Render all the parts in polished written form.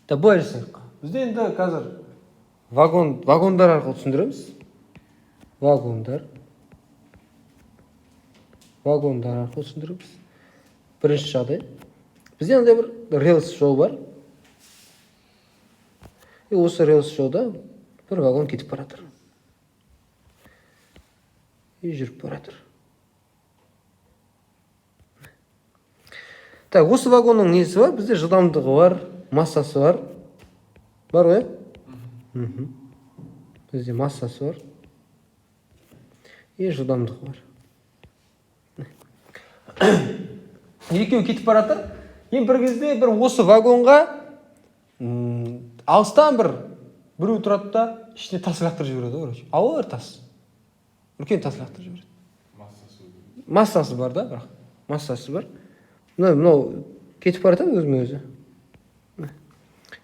Да, былай жасайық. Бізде енді қазір вагондар арқылы түсіндіреміз. Вагондар арқылы түсіндіреміз. Бірінші жағдай. Бізде мынандай бір рельс жол бар. И осы рельс жолда бір вагон кетіп бара жатыр. И жүріп бара жатыр. Так, осы вагонның несі бар? Бізде жылдамдығы бар, массасы бар. Бар ғой, иә? Мхм. Бізде массасы бар. И жылдамдығы бар. Екеуі кетіп бара жатыр. Енді бір кезде бір осы вагонға алыстан біреу тұрады да, ішіне тас лақтырып жібереді, короче. Ауыр тас. Үлкен тас лақтырып жібереді. Массасы бар да, бірақ. Массасы бар. Мынау кетіп бара жатады өзімен өзі.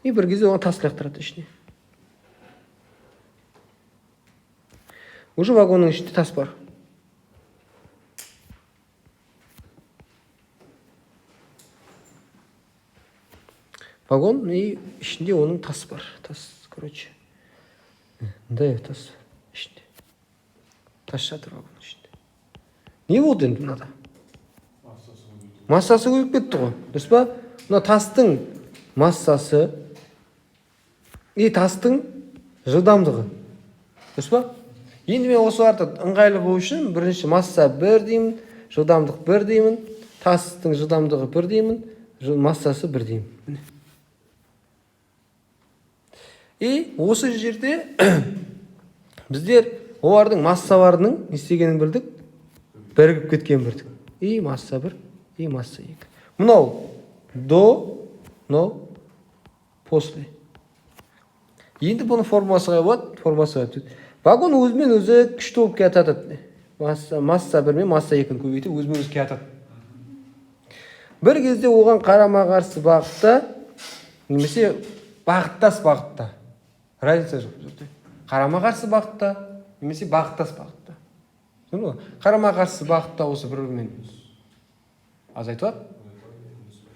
И бір кезде оған тас лақтырады ішіне. Уже вагонның ішінде тас бар. Вагон и ішінде оның тас бар. Тас, короче. Мындай тас ішінде. Тас жатыр вагонның ішінде. Не болды енді мынада? Массасы көбейіп кетті ғой. Дұрыс па? Мына тастың массасы и тастың жылдамдығы. Дұрыс па? Енді мен осыларды ыңғайлы болу үшін бірінші масса 1 деймін, жылдамдық 1 деймін, тастың жылдамдығы 1 деймін, массасы 1 деймін. Міне. И осы жерде біздер олардың массаларының не істегенін білдік, бірігіп кеткенін білдік. И масса 1, и масса 2. Мынау до, мынау после. Енді бұның формуласы қалай болады? Формуласы қалай болады? Вагон өзімен өзі күшті болып келатады. Масса 1 мен масса 2-ні көбейтіп өзімен өзі келатады. Бір кезде оған қарама-қарсы бағытта немесе бағыттас бағытта. Разница жоқ бұл жерде. Қарама-қарсы бағытта немесе бағыттас бағытта. Түсіндің ба? Қарама-қарсы бағытта осы бір-бірімен азайтылады.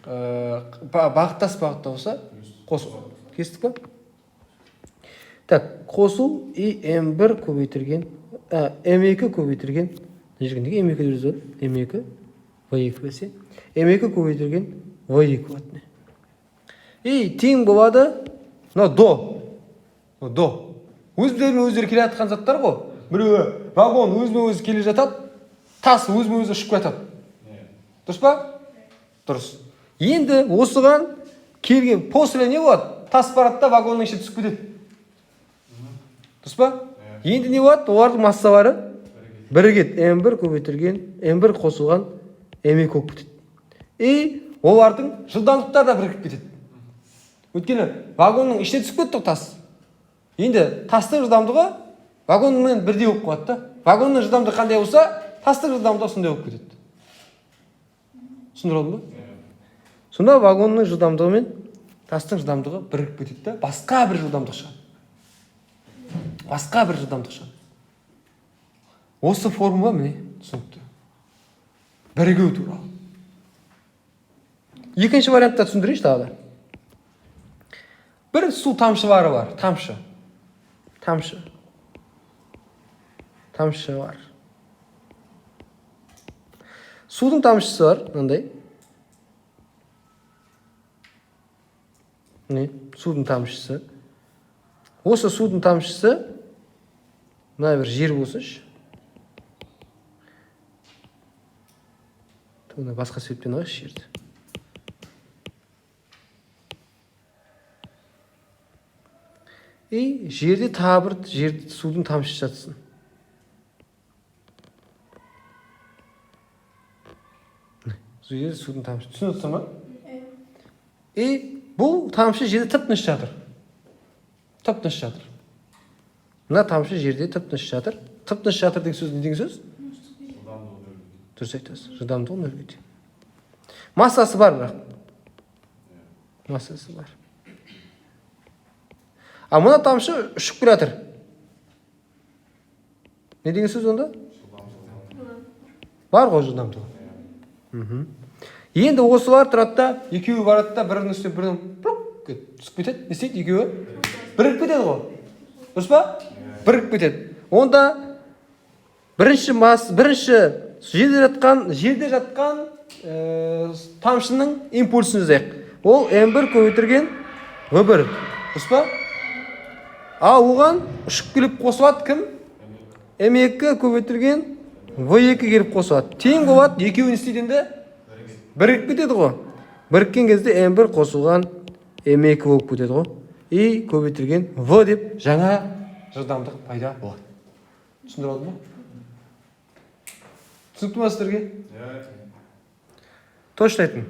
Бағыттас бағытта болса қосу. Кестік па? Так, қосу и М1 көбейтілген, М2 көбейтілген, мына жерге неге М2 деп жазып алып? М2, В2 берсе, М2 көбейтілген В2 болады. И тең болады, мынау до. Мынау до. Өздерімен өздері келе жатқан заттар ғой. Біреуі вагон өзімен өзі келе жатады, тас өзімен өзі ұшып келе жатады. Дұрыс па? Дұрыс. Енді осыған келген после не болады? Тас барады да вагонның ішіне түсіп кетеді. Дұрыс па? Енді не болады? Олардың массалары бірігеді. М1 көбейтілген, М1 қосылған М2 болып кетеді. И олардың жылдамдықтары да бірігіп кетеді. Өйткені вагонның ішіне түсіп кетті ғой тас. Енді тастың жылдамдығы вагонмен бірдей болып қалады да. Вагонның жылдамдығы қандай болса, тастың жылдамдығы сондай болып кетеді. Түсіндіре алдым ба? Сонда вагонның жылдамдығы мен тастың жылдамдығы бірігіп кетеді да, басқа бір жылдамдық шығады. Басқа бір жылдамдық шығады. Осы формула міне түсінікті. Бірігу туралы. Екінші вариантта түсіндірейінші тағы да. Бір су тамшылары бар, тамшы. Тамшы. Тамшы бар. Судың тамшысы бар, мынандай. Міне, судың тамшысы. Осы судың тамшысы мына бір жер болсыншы. Мына басқа цветпен алайықшы жерді. И жерде тағы бір жер судың тамшысы жатсын. Жерде судың тамшысы. Түсініп отырсың ба? И бұл тамшы жерде тып-тыныш жатыр. Тып-тыныш жатыр. Мына тамшы жерде тып-тыныш жатыр. Тып-тыныш жатыр деген сөз не деген сөз? Дұрыс айтасыз. Жылдамдығы нөлге тең. Массасы бар бірақ. Массасы бар. А мына тамшы ұшып келе жатыр. Не деген сөз онда? Бар ғой жылдамдығы. Енді осылар тұрады да, екеуі барады да, бірінің үстіне бірінің плюк Түсіп кетеді. Не істейді екеуі? Бірігіп кетеді ғой, дұрыс па? Бірігіп кетеді. Онда бірінші масс, бірінші жерде жатқан тамшының импульсін жазайық. Ол М1 көбейтілген В1, дұрыс па? Ал оған ұшып келіп қосылады кім? М2 көбейтілген В2 келіп қосылады, тең болады. Екеуі не істейді енді? Бірігіп кетеді ғой. Біріккен кезде М1 қосылған М2 болып кетеді ғой и көбейтілген В деп жаңа жылдамдық пайда болады. Түсіндіре алдым ба? Түсінікті ма сіздерге? Иә. Точно айтың.